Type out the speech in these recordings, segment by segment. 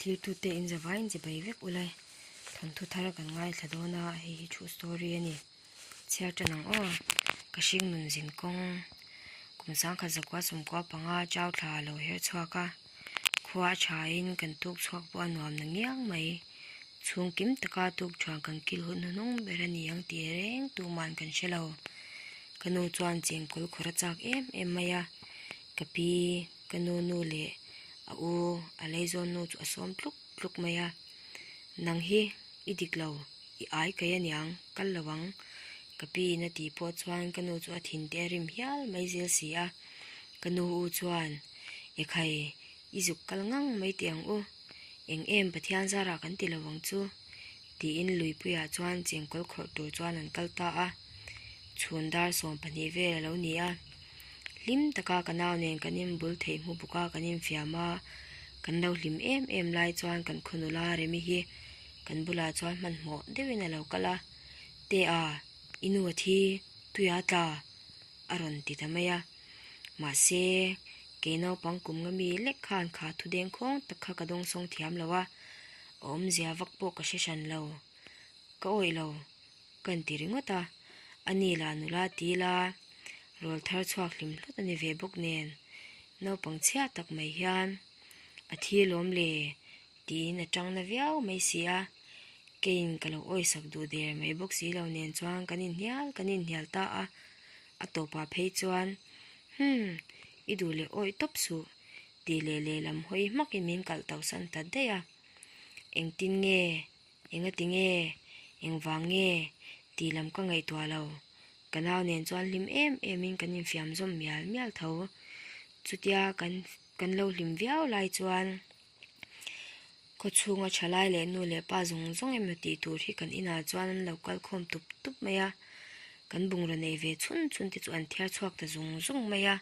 Thlirtute in zavaiin chibai vek ula thawnthu thar kan ngaithla dawn a, hei hi thu story a ni. Chhiar tan ang aw. Ka hring nun zin kawng kum sangkhat zakua sawmkua panga chau thla a lo her chhuak a, khua a thain kan tuk chhuak pawh a nuam na ngiang mai. Chhung kim taka tuk thuan kan kil hun hnuhnung ber a ni ang tih reng tuman kan hre lo. Ka nu chuan chengkawl khawr a chak em em mai a, ka pi, ka nu nu leh a u a leizawn nu chu a sawm tluk tluk mai a, Nang hi i dik lo, i ai kai aniang, kal lo ang, ka pi in a tih pawh chuan ka nu chu a thin te a rim hial mai zel si a, ka nu u chuan, Ekhai, i zuk kal ngang mai teh ang u, eng em Pathian zarah kan ti lo ang chu, tiin luipuiah chuan chengkawl khawrh tur chuan an kal ta a, chhun dar 12 vel a lo ni a. Hlim taka ka nau nen kan inbul theih hmu bawk a, kan infiam a, kan lo hlim em em lai chuan kan khaw nula Remi hi kan bulah chuan hmanhmawh deuhin a lo kal a, Tea, i nu a thi, tuia tla, a rawn ti ta mai a. Mahse, kei naupang kum nga mi lek khan kha thu dengkhawng tak kha ka dawngsawng thiam lo a, a awmzia vak pawh ka hre hran lo. Ka awih lo. Kan ti ringawt a, a ni lah nula ti ila rawl thar chhuak hlim hlawt a ni ve bawk nen naupang chhia tak mai hian a thi lawm le tiin a tang na viau mai si a, keiin ka lo awisak duh der mai bawk si lo nen chuan kan inhnial kan inhnial ta a, a tawpah phei chuan Humm i duh leh awih tawp suh tih leh lehlam hawi hmakin min kalh tausan ta daih a, engtin nge Engati nge? Engvang nge? tih lam ka ngaihtuah lo. Ka nau nen chuan hlim em emin kan infiam zawm mial mial tho. Chutia kan kan lo hlim viau lai chuan khawchhunga thalai leh nu leh pa zawng zawng emaw tih tur hi kan inah chuan an lo kal khawm tup tup mai a. Kan bungraw nei ve chhun chhun te chu an thiar chhuak ta zung zung mai a.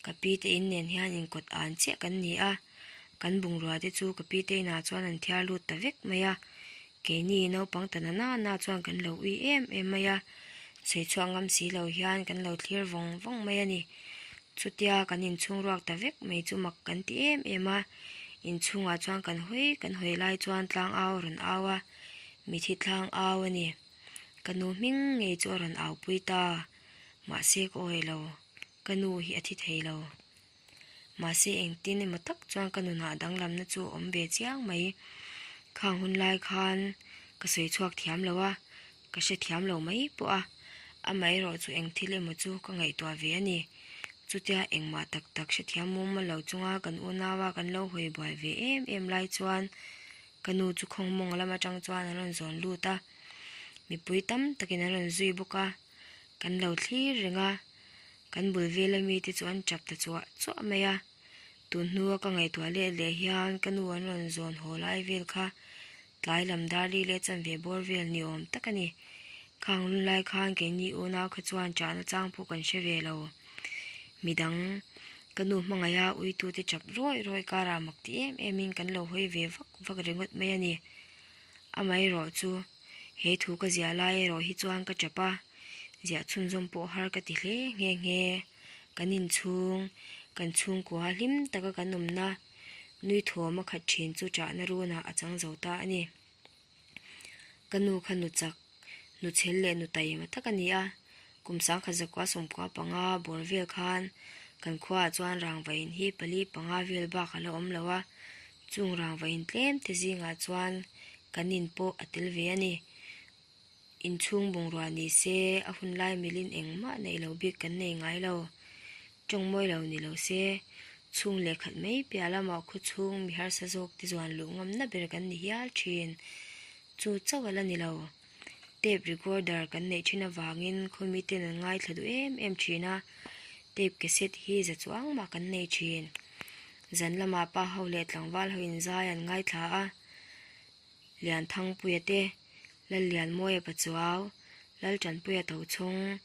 Ka pi te in nen hian inkawt an chiah kan ni a. Kan bungrua te chu ka pi te inah chuan an thiar lut ta vek mai a, keini naupang ta na na chuan kan lo ui em em mai a, sawi chhuak ngam si lo hian kan lo thlir vawng vawng mai a ni. Chutia kan inchhung ruak ta vek mai chu mak kan ti em em a, inchhungah chuan kan hawi kan hawi lai chuan tlang au a rawn au a, mithi tlang au a ni. Ka nu hming ngei chu a rawn au pui ta, mahse ka awi lo, ka nu hi a thi thei lo. Mahse engtin emaw tak chuan ka nunah danglamna chu a awm ve chiang mai. Khang hun lai khan ka sawi chhuak thiam lo a, ka hre thiam lo mai pawh a. Amaherawh chu eng thil emaw chu ka ngaihtuah ve a ni. Chutia engmah tak tak hre thiam mumal lo chunga kan unaua kan lo hawi buai ve em em lai chuan ka nu chu khawng mawng lam atang chuan an rawn zawn lut a. Mipui tam takin an rawn zui bawk a, kan lo thlir reng a. Kan bul vela mite chu an tap ta chuah chuah mai a, tun hnua ka ngaihtuah let leh hian ka nu an rawn zawn haw lai vel kha tlai lam dar li leh chanve bawr vel ni awm tak a ni. Khang lun lai khan keini unau kha chuan chahna chang pawh kan hre ve lo. Midang, ka nu hmangaiha uitute tap rawih rawih karah mak ti em emin kan lo hawi ve vak vak ringawt mai a ni. Amaherawh chu he thu ka ziah lai erawh hi chuan ka tap a. Ziah chhunzawm pawh har ka ti hle nghe nghe. Kan inchhung, kan chhungkua hlim taka kan awmna nui thuam a khat thin chu ṭahna runah a chang zo ta a ni. Ka nu kha nu chak, nu chhel leh nu taima tak a ni a. Kum sangkhat zakua sawmkua panga bawr vel khan kan khuaah chuan rangvain hi pali panga vel bak a la awm lo a. Chung rangvain tlem te zingah chuan kan in pawh a tel ve a ni. Inchhung bungrua ni se, a hun lai milin engmah neih lo bik kan nei ngai lo. Tawng mawi lo ni lo se, chhung leh khat mai piah lamah khaw chhung mi harsa zawk te zuan luh ngamna ber kan ni hial thin. Chu chauh a la ni lo. Tape recorder kan neih thin avangin khaw miten an ngaithla duh em em thin a, tape cassette hi za chuang mah kan nei thin. Zan lamah pa ho leh tlangval ho inzai an ngaithla a. Lianthangpuia te, Lallianmawia Pachuau, Laltanpuia Tochhawng,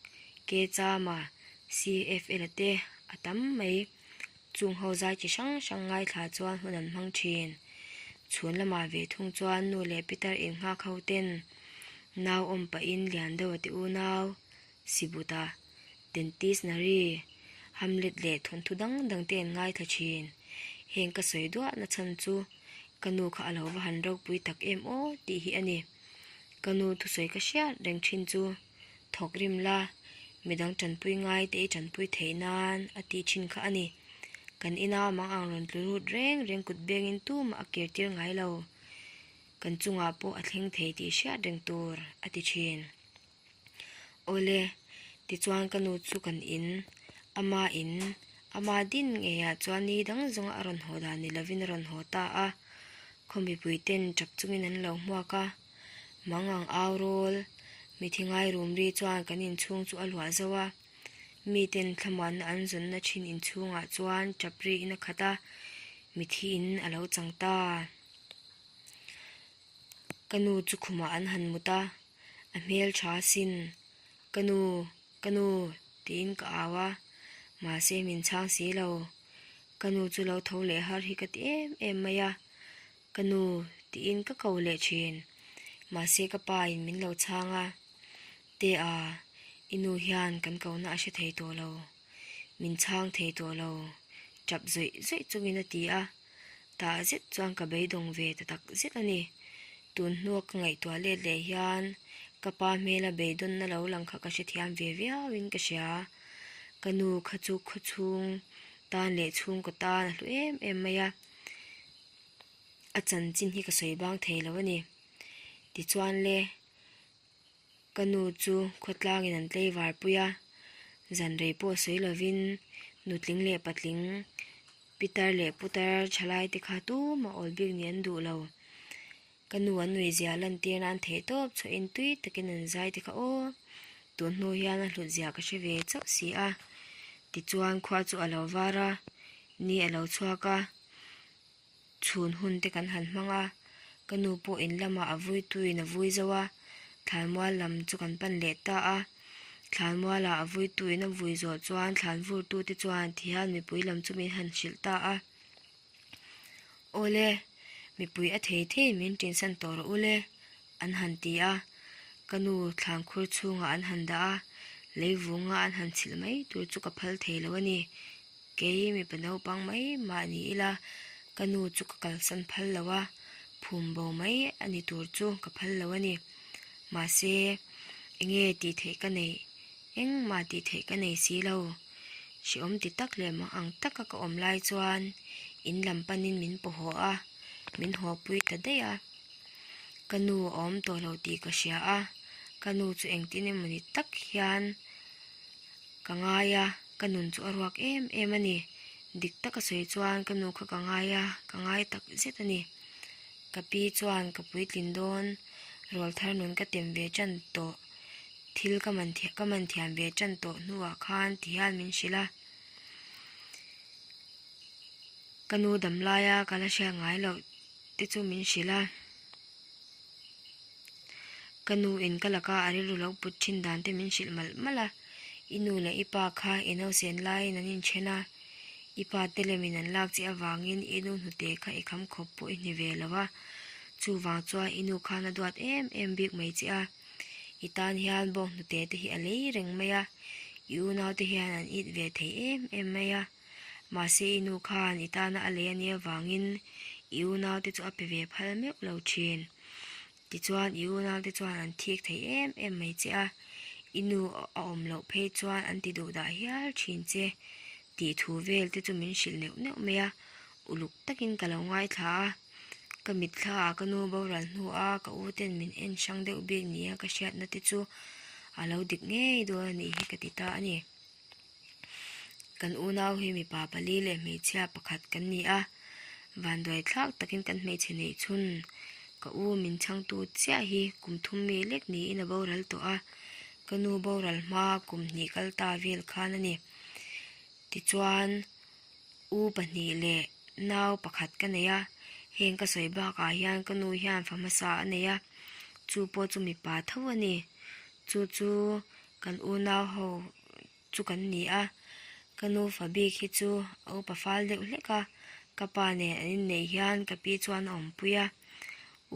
Kechama, CFL-a te a tam mai. Chung ho zai chi hrang hrang ngaithla chuan hun an hmang thin. Chhun lamah ve thung chuan nu leh pitar innghak ho ten nau awm pahin lian deuh a ti unau, Sibuta, Dentist Nari, Hamlet leh thawnthu dang dang te an ngaithla thin. Heng ka sawi duahna chhan chu. Ka nu kha a lo va han ropui tak em aw tih hi a ni. Ka nu thusawi ka hriat reng thin chu thawk rim la, midang tanpui ngai te i tanpui theih nan a tih thin kha a ni. Kan ina mang ang rawn tlu lut reng reng kut bengin tumah a kir tir ngai lo. Kan chungah pawh a thleng thei tih hriat reng tur a ti thin. Awle, tichuan ka nu chu kan in, ama in, ama din ngeiah chuan ni dang zawnga a rawn haw dan ni lovin a rawn haw ta a. Khaw mipui ten tap chungin an lo hmuak a, mang ang au rawl, mithi ngai rum ri chuan kan inchhung chu a luah zo a. Miten thlamuanna an zawnna thin inchhungah chuan tap riin a khat a, mithi in a lo chang ta. Ka nu chu khumah an han mut a, a hmel tha sin, Ka nu, ka nu tiin ka au a, mahse min chhang si lo. Ka nu chu lo tho leh har hi ka ti em em mai a, Ka nu tiin ka ko leh thin, mahse ka pa in min lo chhang a, Tea, i nu hian kan kohna a hre thei tawh lo, min chhang thei tawh lo, tap zawih zawih chungin a ti a. Tah zet chuan ka beidawng ve ta tak zet a ni. Tun hnua ka ngaihtuah let leh hian ka pa hmela beidawnna lo lang kha ka hrethiam ve viauin ka hria. Ka nu kha chu khawchhung tan leh chhungkaw tan a hlu em em mai a, a chanchin hi ka sawi bang thei lo a ni. Tichuan le. Ka nu chu khawtlangin an tleivar pui a, zan rei pawh sawi lovin nutling leh patling, pitar leh putar thalai te kha tumah awl bik nih an duh lo. Ka nu an nuihzia lantir nan theih tawp chhuahin tui takin an zai te kha aw, tun hnu hian a hlut zia ka hre ve chauh si a. Tichuan khua chu a lo var a, ni a lo chhuak a. Chhun hun te kan han hmang a, ka nu pawh in lamah a vui tuin a vui zo a, thlanmual lam chu kan pan leh ta a. Thlanmualah a vui tuin a vui zawh chuan thlan vurtu te chuan ti hian mipui lam chu min han hrilh ta a. Awle, mipui a thei thei min tinsan tawh rawh ule, an han ti a. Ka nu thlan khur chhungah an han dah a, leivunga an han chhilh mai tur chu ka phal thei lo a ni. Kei mipa naupang mai mah ni ila ka nu chu ka kalsan phal lo a, phum bo mai a ni tur chu ka phal lo a ni. Mahse, enge tih theih ka neih? Engmah tih theih ka nei si lo. Hrehawm ti tak leh mang ang taka ka awm lai chuan in lam panin min pawhawh a, min hawpui ta daih a. Ka nu a awm tawh lo tih ka hria a, ka nu chu engtin emaw ni tak hian Ka ngai a, ka nun chu a ruak em em a ni. Dik taka sawi chuan ka nu kha ka ngai a, ka ngai tak zet a ni. Ka pi chuan ka puitlin dawn, rawl thar nun ka tem ve tan tawh, thil ka man ka man thiam ve tan tawh hnuah khan ti hian min hrilh a. Ka nu dam laia ka la hriat ngai loh te chu min hrilh a. Ka nu in ka laka a rilru lo put thin dan te min hrilh malh malh a, i nu leh i pa kha i nausen laiin an inthen a, i pa te lemin an lak che avangin i nu hnute kha i kham khawp pawh i hni ve lo a, chuvang chuan i nu khan a duat em em bik mai che a, i tan hian bawng hnute te hi a lei reng mai a, i unau te hian an it ve thei em em mai a. Mahse i nu khan i tana a lei a nih avangin i unaute chu a pe ve phal meuh lo thin. Tichuan i unaute chuan an thik thei em em mai che a, i nu a awm loh phei chuan an ti duh dah hial thin che tih thu vel te chu min hrilh neuh neuh mai a, uluk takin ka lo ngaithla a. Ka mitthla ah ka nu boral hnu a ka u ten min en hrang deuh bik nia ka hriatna te chu a lo dik ngei dawn a nih hi ka ti ta a ni. Kan unau hi mipa pali leh hmeichhia pakhat kan ni a, vanduai thlak takin kan hmeichhe neih chhun ka u min chhangtu chiah hi kum thum mi lek niin a boral tawh a, ka nu boral hma kum hnih kal ta vel khan a ni. Tichuan, u pahnih leh nau pakhat ka nei a, heng ka sawi bakah hian ka nu hian fa hmasa a nei a, chu pawh chu mipa tho a ni. Chu chu Kan unau ho chu kan ni a, ka nu fa bik hi chu a upa fal deuh hlek a, ka pa nen an inneih hian ka pi chuan a awmpui a,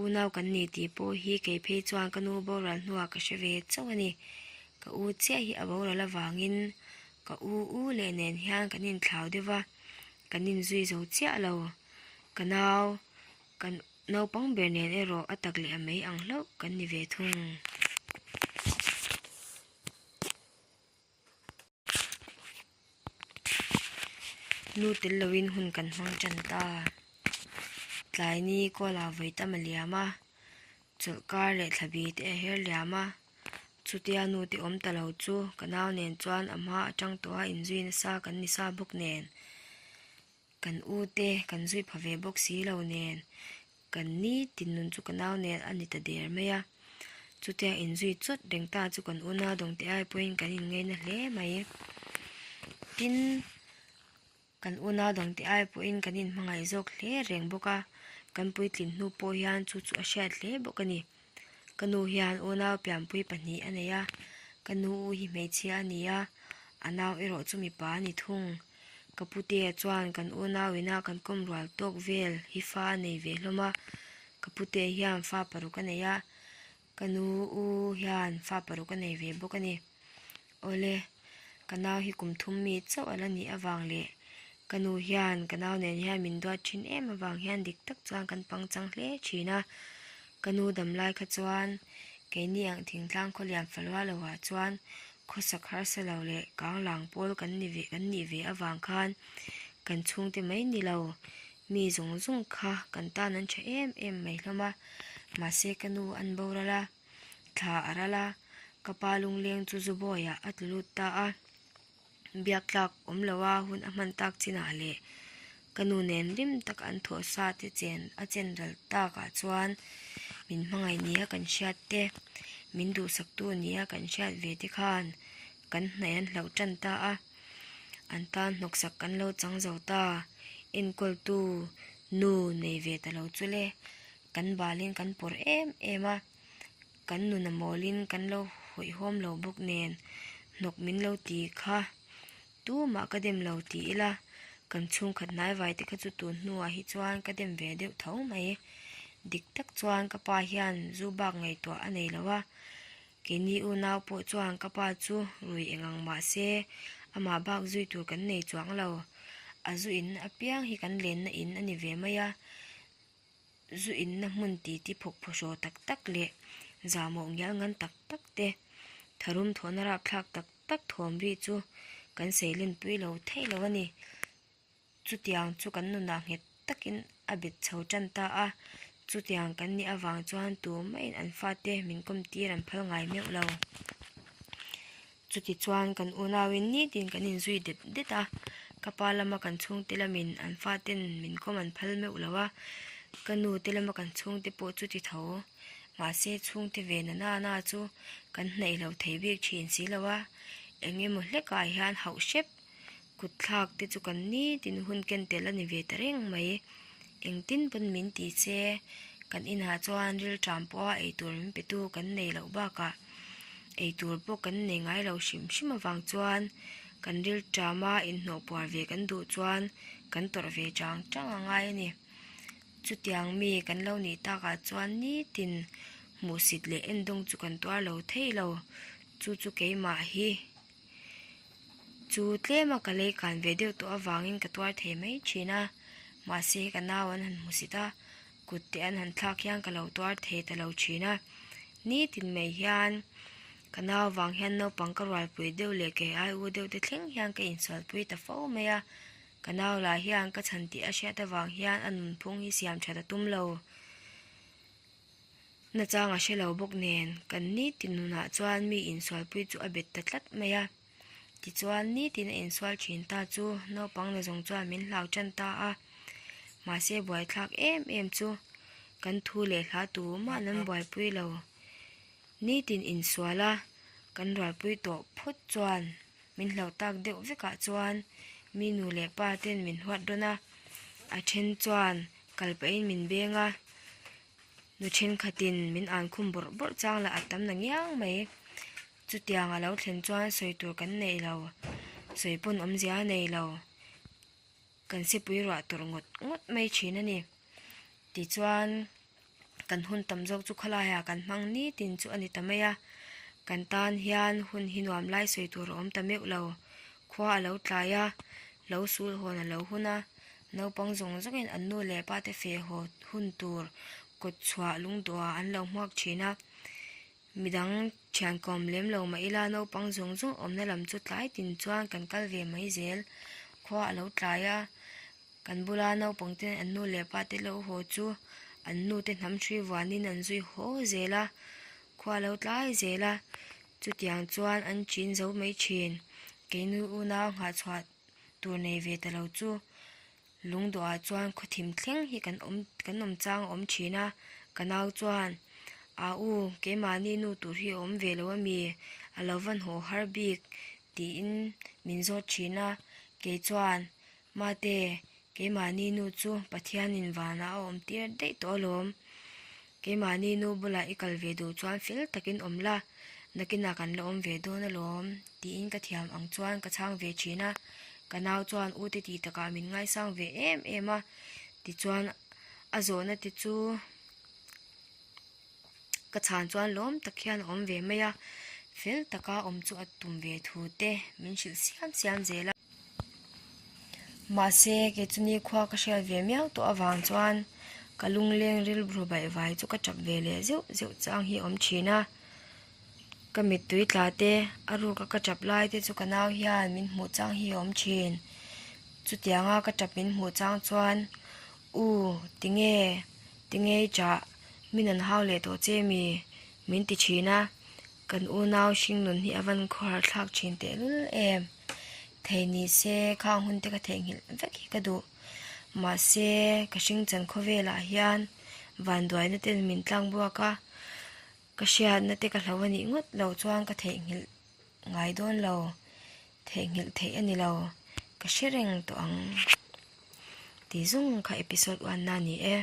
unau kan ni tih pawh hi kei phei chuan ka nu boral hnuah ka hre ve chauh a ni. Ka u chiah hi a boral avangin ka u u leh nen hian kan inthlau deuh va, kan inzui zo chiah lo. Ka nau. Kan naupang ber nen erawh a tak leh a mei ang hlauh kan ni ve thung. Nu tel loin hun kan hmang tan ta. Tlai ni kawla vawi tam a liam a, chawlh kar leh thla bi te a her liam a. Chutia nu te awm ta lo chu ka nau nen chuan a hma atang tawha inzui nasa kan ni sa bawk nen. Kan u te kan zui pha ve bawk si lo nen kan ni tin nun chu ka nau nen a ni ta der mai a. Chutia inzui chawt reng ta chu kan unau dawngte ai pawhin kan inngaina hle mai. Tin, kan unau dawngte ai pawhin kan inhmangaih zawk hle reng bawk a, kan puitlin hnu pawh hian chu chu a hriat hle bawk a ni. Ka nu hian unau pianpui pahnih a nei a, ka nu u hi hmeichhia a ni a, a nau erawh chu mipa a ni thung. Ka putea chuan kan unau ina kan kawm rual tawk vel hi fa a nei ve hlawm a, ka putea hian fa paruk a nei a, ka nu u hian fa paruk a nei ve bawk a ni. Awle, ka nau hi kum thum mi chauh a la nih avang leh ka nu hian ka nau nen hian min duat thin em avang hian dik tak chuan kan pangchang hle thin a, ka nu dam lai kha chuan keini ang thingtlang khawlian falua lohah chuan khawsak harsa lo leh kanglang pawl kan ni ve kan nih ve avang khan kan chhungte mai ni lo mi zawng zawng kha kan tan an tha em em mai hlawm a, mahse ka nu an boral a. Thla a ral a, ka pa lungleng chu Zubawiah a tlu lut ta a. Biak tlak awm lo a hun a hman tak chinah leh ka nu nen rim tak an thawh sa te chen a chen ral takah chuan min hmangaih nia kan hriat te, min duhsaktu nia kan hriat ve te khan kan hnaih an hlauh tan ta a. An tan hnawksak kan lo chang zo ta, enkawltu nu nei ve ta lo chu le. Kan balin kan pawr em em a, kan nun a mawlin kan lo hawihhawm lo bawk nen hnawk min lo ti kha tumah ka dem lo ti ila, kan chhungkhat hnaivai te kha chu tun hnuah hi chuan ka dem ve deuh tho mai. Dik tak chuan ka pa hian zu bak ngaihtuah a nei lo a, keini unau pawh chuan ka pa chu rui eng ang mah se amah bak zui tur kan nei chuang lo, a zu in apiang hi kan lenna in a ni ve mai a. Zu inna hmun titi phawk phawhraw tak tak leh zahmawh ngial ngan tak tak te, tharum thawhna rapthlak tak tak thawm ri chu kan seilenpui lo theih lo a ni. Chutiang chu kan nunah nghet takin a bet chho tan ta a, chutiang kan nih avang chuan tumaiin an fate min kawmtir an phal ngai meuh lo. Chutichuan kan unauin nitin kan inzui det det a, ka pa lama kan chhungte lamin an faten min kawm an phal meuh lo a, ka nu te lama kan chhungte pawh chuti tho. Mahse chhungte ve na na na chu kan hnaih lo thei bik thin si lo a, eng emaw hlekah hian hauh hrep kut thlak te chu kan nitin hun ken tel a ni ve ta reng mai. Engtin pawn min ti che, kan inah chuan rilṭam pawha eitur min petu kan nei loh bakah eitur pawh kan nei ngai lo hrim hrim avang chuan kan rilṭama inhnawh puar ve kan duh chuan kan tawrh ve chang chang a ngai a ni. Chutiang mi kan lo nih takah chuan nitin hmuhsit leh endawng chu kan tuar lo thei lo, chu chu keimah hi. Chu tlema ka lei kan ve deuh tawh avangin ka tuar thei mai thin a, mahse ka nau an han hmusit a, kut te an han thlak hian ka lo tuar thei ta lo thin a. Nitin mai hian ka nau vang hian naupang ka rualpui deuh leh kei ai u deuh te thleng hian ka insualpui ta fo mai a, ka nau lah hian ka chhan tih a hriat avang hian a nunphung hi siam that a tum lo. Nachang a hre lo bawk nen, kan nitin nunah chuan mi insualpui chu a bet ta tlat mai a. Tichuan, nitin a insual thin ta chu naupang na zawng chuan min hlau tan ta a. Mahse, buaithlak em em chu kan thu leh hla tumah an buaipui lo. Nitin insual a, kan rualpui tawh phawt chuan min hlau tak deuh vekah chuan mi nu leh pa ten min huat rawn a, a then chuan kal pahin min beng a. Nu thenkhatin min an khum bawrh bawrh chang lah a tam na ngiang mai. Chutiang a lo thlen chuan sawi tur kan nei lo, sawi pawn awmzia a nei lo. Kan sipui ruah tur ngawt ngawt mai thin a ni. Tichuan kan hun tam zawk chu khawlaiah kan hmang nitin chu a ni ta mai a. Kan tan hian hun hi nuam lai sawi tur a awm ta meuh lo. Khua a lo tlai a, lo sul hawn a lo hun a. Naupang zawng zawngin an nu leh pa te feh haw hun tur kawt chhuah lungduhah an lo hmuak thin a. Midang thian kawm lem lo mah ila naupang zawng zawng awmna lam chu tlai tin chuan kan kal ve mai zel. Khua a lo tlai a, kan bula naupang ten an nu leh pa te lo haw chu an nu te hnam hrui vuanin an zui haw zel a, khua a lo tlai zel a, chutiang chuan an chin zo mai thin. Keini unau nghahchhuah tur nei ve ta lo chu lungdawhah chuan khawthim thleng hi kan awm kan awm chang a awm thin a, ka nau chuan ah u keimahni nu tur hi a awm ve lo ami a lo van haw har bik tiin min zawt thin a, kei chuan mate keimahni nu chu Pathianin vanah a awm tir daih tawh alawm. Keimahni nu bulah i kal ve duh chuan fel takin awm la, nakinah kan la awm ve dawn alawm, tiin ka thiam ang chuan ka chhang ve thin a. Ka nau chuan u te tih takah min ngaisang ve em em a, tichuan a zawhna te chu ka chhan chuan lawm tak hian a awm ve mai a, fel taka awm chu a tum ve thu te min hrilh siam siam zel a. Mahse, kei chu nikhua ka hriat ve miau tawh avang chuan ka lungleng rilru baihvai chu ka tap ve leh zeuh zeuh chang hi a awm thin a. Ka mittui tla te, a ruka ka tap lai te chu ka nau hian min hmuh chang hi a awm thin. Chutianga ka tap min hmuh chang chuan, U, tinge, tinge i chah, min an hau leh tawh che mi? min ti thin a. Kan unau hringnun hi a van khawhar thlak thin tehlul em. Thei ni se khang hun te ka theihnghilh vek hi ka duh. Mahse ka hringchan khawvelah hian vanduaina ten min tlang buak a, ka hriatna te ka hlo a nih ngawt loh chuan ka theihnghilh ngai dawn lo, theihnghilh theih a ni lo, ka hre reng tawh ang. Tih zung kha episode one na ni e.